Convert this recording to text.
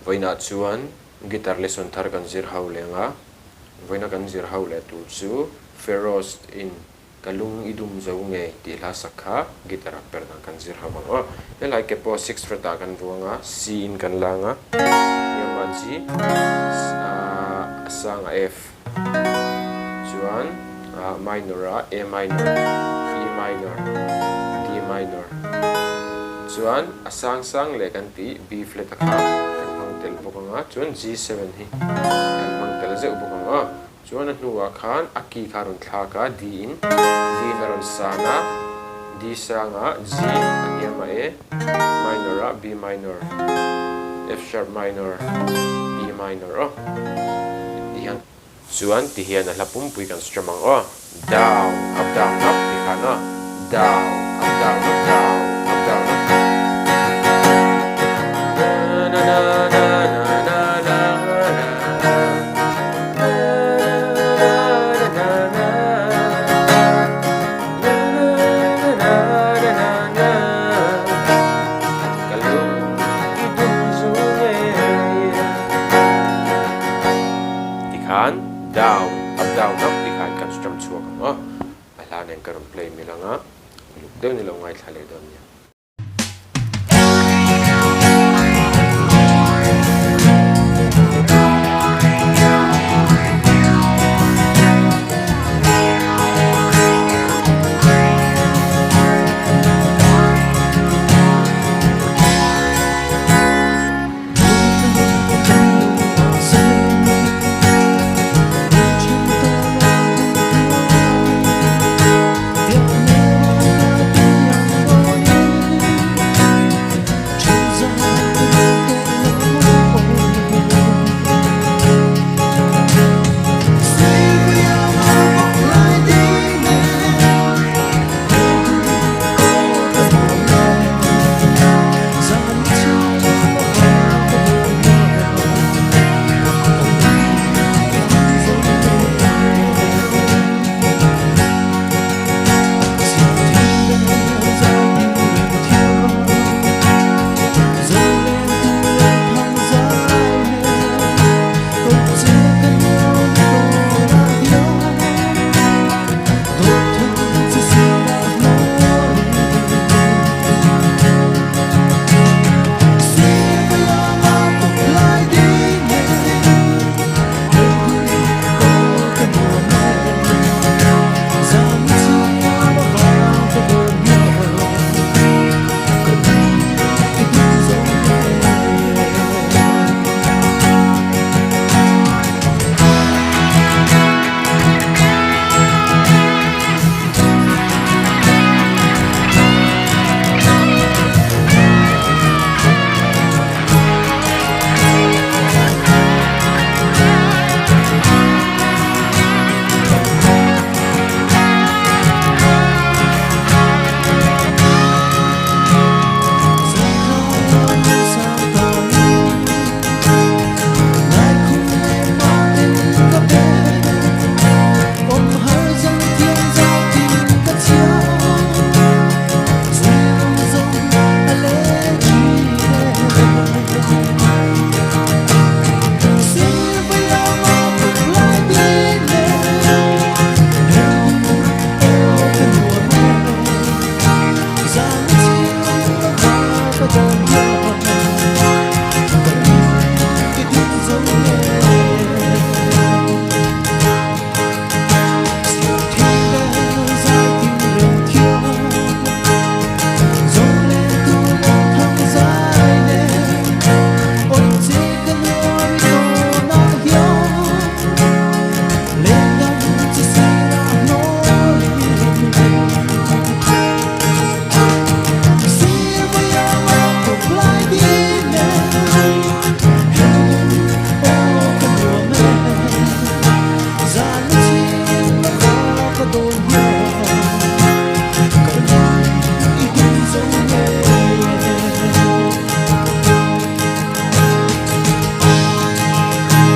Vawiinah chuan guitar lesson thar kan zir ho leng a, vawiina kan zir ho leh tur chu Feroz in Ka lung i dum zo nge tih hla sak kha guitar a per dan kan zir ho ang aw. Helai ke pawh six fret ah kan vuang a, C in kan lang a, hniamah G, a sangah F, chuan minor ah A minor, E minor, D minor, chuan a sang sang leh kan tih B flat a kha kan hmang tel bawk ang a, chuan G7 hi kan hmang tel zeuh bawk ang aw. Chuan a hnuah khan a key kha a rawn thlak a, D in, D in a rawn san a, D sangah G a hniam a E minor ah B minor, F sharp minor, E minor aw ti hian. Chuan ti hian a hla pumpui kan strum ang aw, down, up down up ti khan aw, down, up down up down, up down up. Na na na na na na na na. Tikhan down up down up tikhan kan strum chhuak ang aw. A hla nen ka rawn play mil ang a, uluk deuh ni lo ngaithla leh dawn nia.